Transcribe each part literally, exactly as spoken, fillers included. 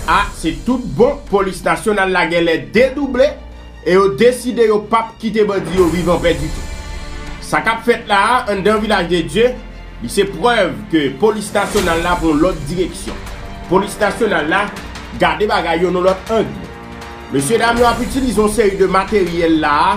A, se tout bon, polis nasyonal la genlè dedouble e yo deside yo p ap kite bandi yo viv anpè ditou. Sa k ap fèt la a anndan Vilaj de Dye, li se prèv ke polis nasyonal la pran yon lòt direksyon. Polis nasyonal la gade bagay yo nan lòt ang. Mesyedam yo ap itilize yon seri de materyèl la a,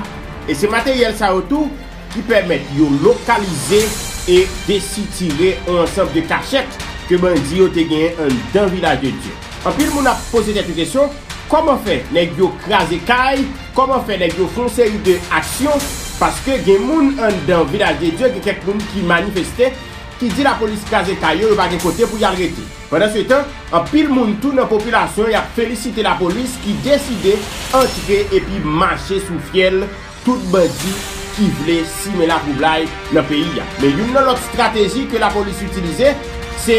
e se materyèl sa yo tou ki pèmèt yo lokalize e desitire yon ansanm de kachèt ke bandi yo te genyen anndan Vilaj de Dye. Anpil moun ap poze tèt yo kesyon, kòman fè nèg yo kraze kay, kòman fè nèg yo fè yon seri de aksyon, paske gen moun anndan Vilaj de Dye, gen kèk moun ki manifeste, ki di lapolis kraze kay yo, yo pa gen kote pou y al rete. Pandansetan, anpil moun tou nan popilasyon y ap felisite lapolis ki deside antre epi mache sou fyèl tout bandi ki vle simen latwoublay nan peyi a. Men youn nan lòt estrateji ke lapolis itilize, se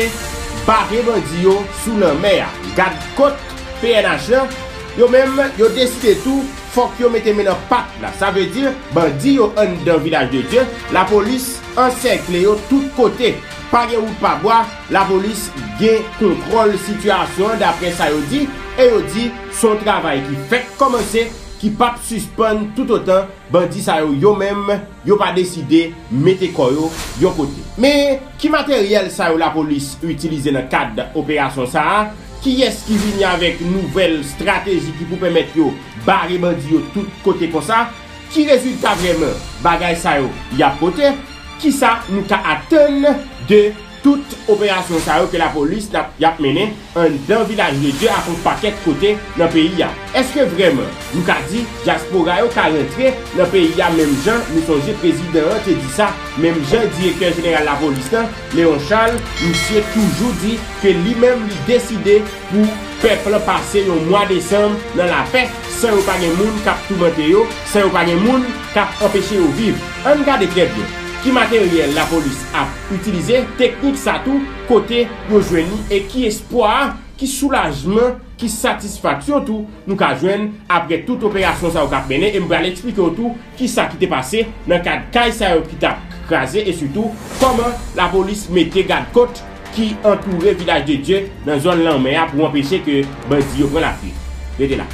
bare bandi yo sou lanmè a. Gad kot P N H lan, yo menm, yo deside tou, fòk yo mete men nan pat la. Sa vle di, bandi yo anndan Vilaj de Dye, lapolis ansèkle yo tout kote. Pa gen wout pa bwa, lapolis gen kontwòl sitiyasyon an, daprè sa yo di, e yo di se yon travay ki fèk kòmanse, ki p ap sispann toutotan bandi sa yo, yo menm, yo pa deside mete kò yo yon kote. Men, ki materyèl sa yo lapolis itilize nan kad operasyon sa a? Kiyès ki vini avèk nouvèl estrateji ki pou pèmèt yo bare bandi yo tout kote konsa? Ki rezilta vrèman bagay sa yo y ap pote? Kisa nou ka atann de tout operasyon sa yo ke lapolis n ap, y ap mennen anndan Vilaj de Dye ak yon pakèt kote nan peyi a? Èske vrèman nou ka di dyaspora yo ka rantre nan peyi a menm jan? Nou sonje prezidan an te di sa, menm jan direktè jeneral lapolis lan, Léon Charles, misye toujou di ke li menm li deside pou pèp lan pase yon mwa desanm nan lapè, san yo pa gen moun k ap toumante yo, san yo pa gen moun k ap anpeche yo viv. Ann gade trè byen ki materyèl lapolis ap itilize, teknik sa tou, kote yo jwenn li, e ki espwa, ki soulajman, ki satisfaksyon tou nou ka jwenn apre tout operasyon sa yo k ap mennen, e m pral eksplike w tou kisa ki te pase nan kad kay sa yo ki t ap kraze, e sitou kòman lapolis mete gadkòt ki antoure Vilaj de Dye nan zòn lanmè a pou anpeche ke bandi yo pran lafit. Rete la.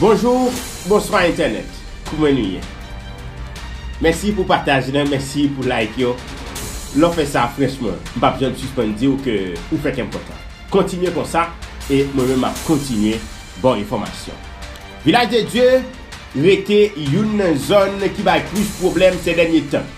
Bonjou, bonswa entènèt. Kouman nou ye? Mèsi pou pataj lan, mèsi pou like yo. Lè w fè sa, franchman, m p ap janm sispann di w ke ou fèk enpòtan. Kontinye konsa, e mwen menm m ap kontinye ba w enfòmasyon. Vilaj de Dye rete youn nan zòn ki bay plis pwoblèm sè dènye tan.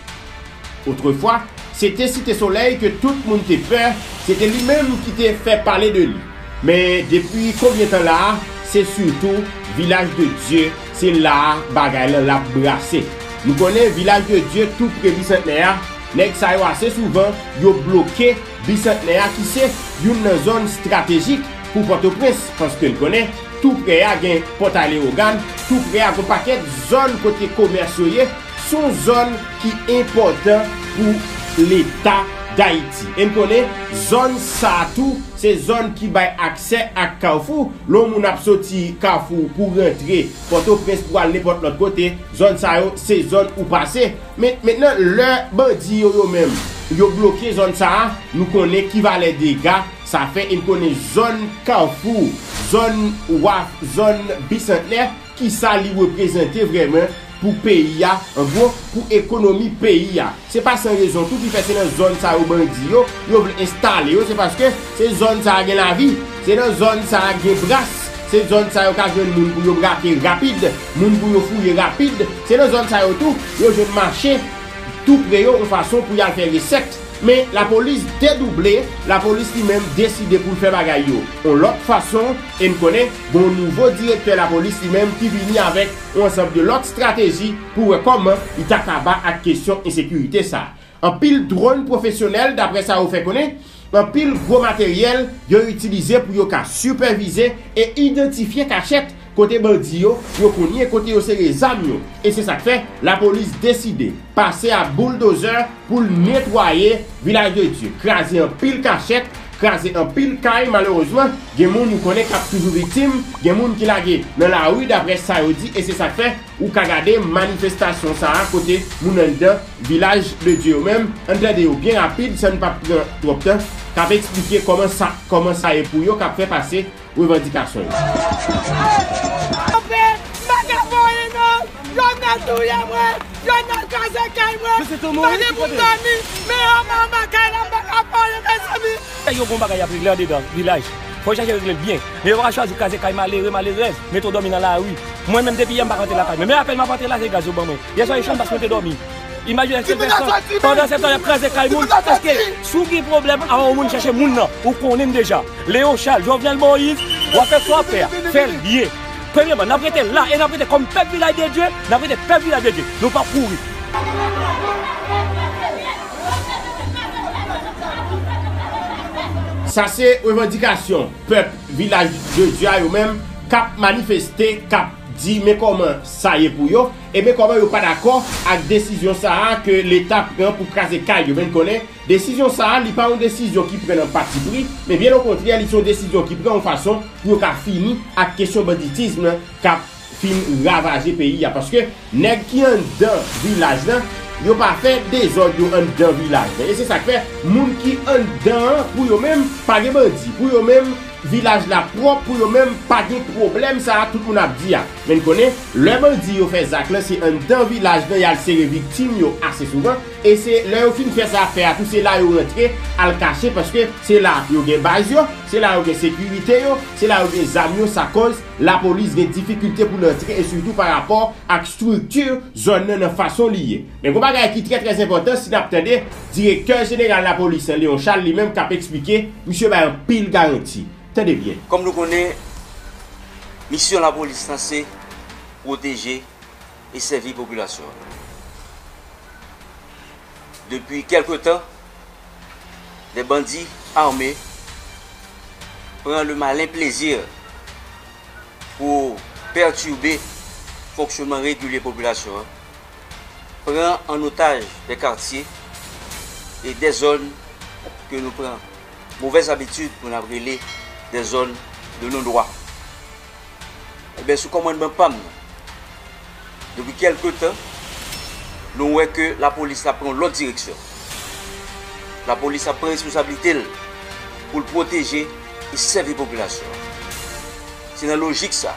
Otrefwa, se te Site Solèy ke tout moun te pè, se te li menm ki te fè pale de li. Men depi konbyen tan la a, se sitou Vilaj de Dye, se la a bagay lan l ap brase. Nou konnen Vilaj de Dye tou pre Bisantnè a, nèg sa yo ase souvan, yo bloke Bisantnè a ki se youn nan zòn estratejik pou Pòtoprens, paske n konnen tou prè a gen Pòtay Lewogàn, tou prè a gen pakèt zòn kote komès yo ye, se yon zòn ki enpòtan pou Leta Dayiti. E n konnen zòn sa a tou, se zòn ki bay aksè ak Kafou. Lè yon moun ap soti Kafou pou rantre Pòtoprens pou al nenpòt lòt kote, zòn sa yo, se zòn ou pase. Men, mentnan, lè bandi yo, yo menm, yo bloke zòn sa a, nou konnen ki valè dega sa fè, e n konnen zòn Kafou, zòn Waf, zòn Bisantnè, kisa li reprezante vrèman pou peyi a, an gwo, pou ekonomi peyi a. Se pa san rezon tou ki fè se nan zòn sa yo bandi yo, yo vle enstale yo, se paske se zòn sa a gen lavi, se nan zòn sa a gen bras, se zòn sa yo ka jwenn moun pou yo brake rapid, moun pou yo fouye rapid, se nan zòn sa yo tou yo jwenn mache tou pre yo yon fason pou y al fè resèt. Men lapolis dedouble, lapolis li menm deside pou l fè bagay yo yon lòt fason, e n konnen gen yon nouvo direktè lapolis li menm ki vini avèk yon ansanm de lòt estrateji pou wè kòman li ta kaba ak kesyon ensekirite sa a. Anpil dwòn pwofesyonèl, daprè sa yo fè konnen, anpil gwo materyèl yo itilize pou yo ka sipèvize e idantifye kachèt kote bandi yo, yo konn ye, kote yo sere zam yo. E se sa k fè lapolis deside pase a bouldozè pou l netwaye Vilaj de Dye, kraze anpil kachèt, kraze anpil kay, malerezman, gen moun ou konnen k ap toujou viktim, gen moun ki lage nan lari, daprè sa yo di, e se sa k fè ou ka gade manifestasyon sa a kote moun anndan Vilaj de Dye yo menm, ann tande yo byen rapid, san n p ap pran twòp tan. k ap eksplike kòman sa, kòman sa ye pou yo k ap fè pase revandikasyon yo. Kanpe, m pa ka voye non, Jovenel touye mwen, Jovenel kraze kay mwen, m pa gen pou m dòmi, men anba, anba kay la, m pa ka voye, mezanmi. Yo gon bagay y ap regle andedan vilaj. Fò yo chache regle l byen. Men yo pa ka chwazi kraze kay malere, malerèz, mete w dòmi nan lari. Mwen menm depi yè m pa ka rantre lakay mwen. Men apèn m ap rantre la, se gaz yo ban mwen. Yè swa e chanm bas mwen te dòmi. Imajine se fè sa. Pandan se tan y ap kraze kay moun, èske si w gen pwoblèm avan yon moun chache moun nan, ou konnen l deja. Léon Charles, Jovenel Moïse, w ap fè sa w ap fè a. Fè l byen. Premyèman, n ap rete la e n ap rete kòm pèp Vilaj de Dye, n ap rete pèp Vilaj de Dye. Nou p ap kouri. Sa se revandikasyon pèp Vilaj de Dye a yo menm k ap manifeste, k ap di men kòman sa ye pou yo, e men kòman yo pa dakò ak desizyon sa a ke Leta pran pou kraze kay yo. Men n konnen desizyon sa a, li pa yon desizyon ki pran nan patipri, men byen okontrè, li se yon desizyon ki pran yon fason pou yo ka fini ak kesyon banditism k ap fin ravaje peyi a. Paske nèg ki anndan vilaj lan, yo pa fè dezòd yo anndan vilaj lan. E se sa k fè moun ki anndan an, pou yo menm, pa gen bandi. Pou yo menm, vilaj la pwòp, pou yo menm, pa gen pwoblèm sa a tout moun ap di a. Men n konnen, lè bandi yo fè zak lan, se anndan vilaj lan y al sere viktim yo ase souvan. E se lè yo fin fè sa y ap fè a tou, se la yo rantre al kache, paske se la yo gen baz yo, se la yo gen sekirite yo, se la yo gen zam yo, sa kòz lapolis gen difikilte pou l antre, e sitou pa rapò ak estrikti zòn nan, nan fason li ye. Men gon bagay ki trè, trè enpòtan, si n ap tande direktè jeneral lapolis lan, Léon Charles, li menm k ap eksplike, misye bay anpil garanti. Tande byen. Kòm nou konnen, misyon lapolis lan se pwoteje e sèvi popilasyon an. Depi kèlke tan, des bandits armés pran le malin plaisir pou pètibe fonksyonman regilye popilasyon an, pran an otaj des quartiers e des zones ke nou pran movèz abitid pou n ap rele des zones de non-droit. Ebyen, sou kòmandman pa m nan, depi kèlke tan, nou wè ke lapolis la pran yon lòt direksyon. Lapolis la pran responsablite l pou l pwoteje e sèvi popilasyon an. Se nan lojik sa,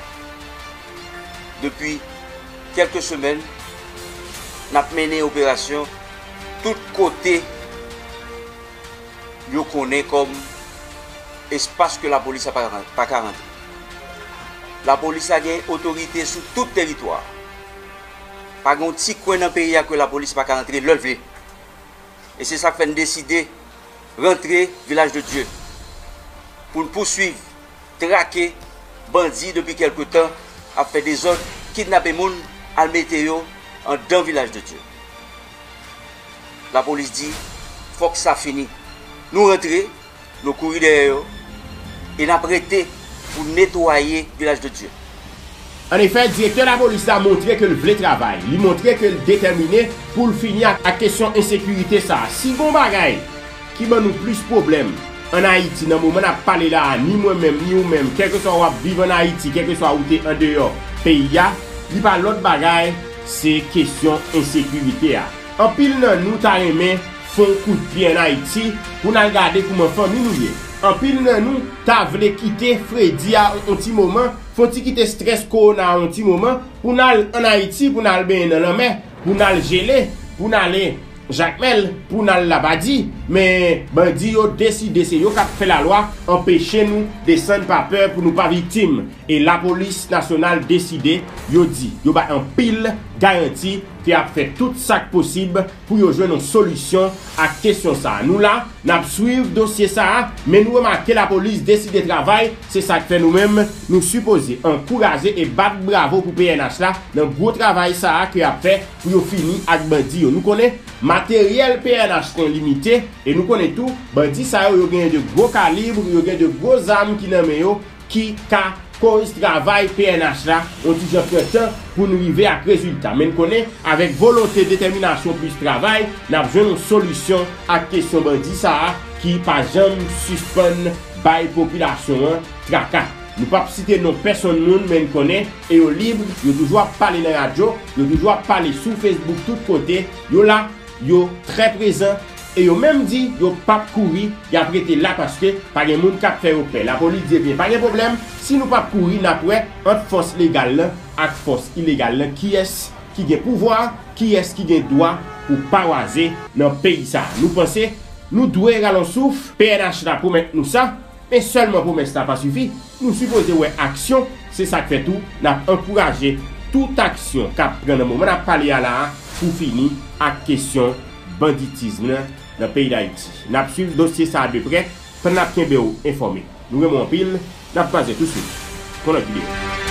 depi kèlke semèn, n ap mennen operasyon tout kote yo konnen kòm espas ke lapolis la pa, pa ka rantre. Lapolis la gen otorite sou tout teritwa. Pa gen yon ti kwen nan peyi a ke lapolis pa ka rantre lè l vle. E se sa k fè n deside rantre Vilaj de Dye pou n pouswiv, trake bandi depi kèlke tan ap fè dezòd, kidnape moun, al mete yo anndan Vilaj de Dye. Lapolis di, fòk sa fini. Nou rantre, nou kouri dèyè yo, e n ap rete pou netwaye Vilaj de Dye. Annefè, direktè lapolis la montre ke l vle travay. Li montre ke l detèmine pou l fini ak, ak kesyon ensekirite sa a. Si gon bagay ki ban nou plis pwoblèm ann Ayiti nan moman n ap pale la a, ni mwen menm, ni ou menm, kèlkeswa w ap viv ann Ayiti, kèlkeswa ou te andeyò peyi a, li pa lòt bagay, se kesyon ensekirite a. Anpil nan nou ta renmen fè yon kout pye ann Ayiti pou n al gade kouman fanmi nou ye. Anpil nan nou ta vle kite fredi a yon, yon ti moman, fè yon ti kite estrès kowona a yon ti moman, pou n al ann Ayiti, pou n al benyen nan lanmè, pou n al jele, pou n ale Jakmèl, pou n al Labadi. Men bandi yo deside se yo k ap fè lalwa, anpeche nou desann pa pè pou nou pa viktim. E lapolis nasyonal deside, yo di, yo bay anpil garanti ke y ap fè tout sa k posib pou yo jwenn yon solisyon ak kesyon sa a. Nou la, n ap swiv dosye sa a, men nou remake lapolis deside travay, se sa k fè nou menm, nou sipoze ankouraje e bat bravo pou P N H la nan gwo travay sa a ke y ap fè pou yo fini ak bandi yo. Nou konnen materyèl P N H lan limite, e nou konnen tou, bandi sa yo, yo gen de gwo kalib, yo gen de gwo zam ki nan men yo, ki ka koz travay P N H la yon ti jan pran tan pou n rive ak rezilta. Men n konnen, avèk volonte, detèminasyon plis travay, n ap jwenn yon solisyon ak kesyon bandi sa a ki pa janm sispann bay popilasyon an traka. Nou p ap site non pèsonn moun, men n konnen, e yo lib, yo toujou ap pale nan radyo, yo toujou ap pale sou Facebook, tout kote, yo la, yo trè prezan, E yo menm di yo p ap kouri, y ap rete la paske pa gen moun k ap fè yo pè. Lapolis di, ebyen, pa gen pwoblèm, si nou p ap kouri, n ap wè ant fòs legal lan ak fòs ilegal lan kiyès ki gen pouvwa, kiyès ki gen dwa pou pawaze nan peyi sa a. Nou panse nou dwe rale yon souf, P N H la pwomèt nou sa, men sèlman pwomès la pa sifi. Nou sipoze wè aksyon, se sa k fè tou n ap ankouraje tout aksyon k ap pran nan moman n ap pale a la a pou fini ak kesyon banditism nan nan peyi Dayiti. N ap swiv dosye sa a de prè pandan n ap kenbe w enfòme. Nou renmen w anpil, n ap kwaze touswit pou lòt videyo.